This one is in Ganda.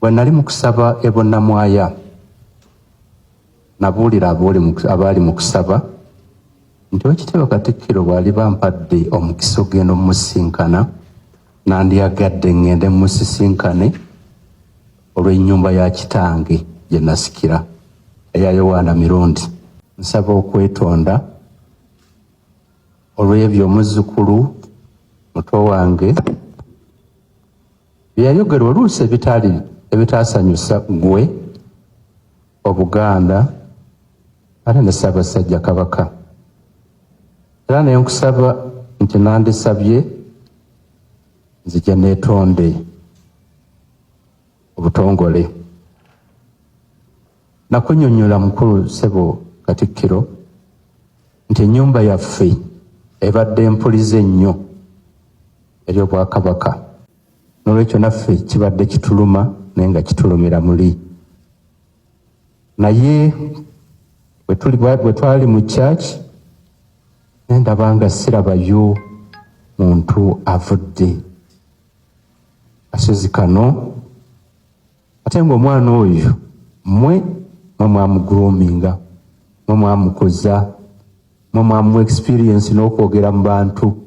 Bwe nali mu kusaba e Bunnamwaya, nabuulira abaali mu kusaba nti Oweekitiibwa Katikkiro bw'aliba ampadde omukisa okugenda omumusisinkana, nandyagadde ŋŋende mmusisinkane olw'ennyumba ya kitange gye nasikira eya Yowaana Mirundi. Nsaba okwetonda olw'ebyo omuzzukulu muto wange bye yayogera oluusi ebitaali ebitaasanyusa ggwe, Obuganda ate ne Ssaabasajja Kabaka. Era ne nkusaba nti nandisabye nzije neetonde obutongole. Nakunyonyola mukulu ssebo Katikkiro nti ennyumba yaffe ebadde mpulize nnyo eri Obwakabaka, n'olwekyo naffe kibadde kituluma naye nga kitulumira muli. Naye bwe twali mu church ne ndaba nga sirabayo muntu avudde kasozi kano, ate ng'omwana oyo mmwe mwe mwamugroominga, mwe mwamukuza, mwe mwamuwa experience n'okwogera mu bantu.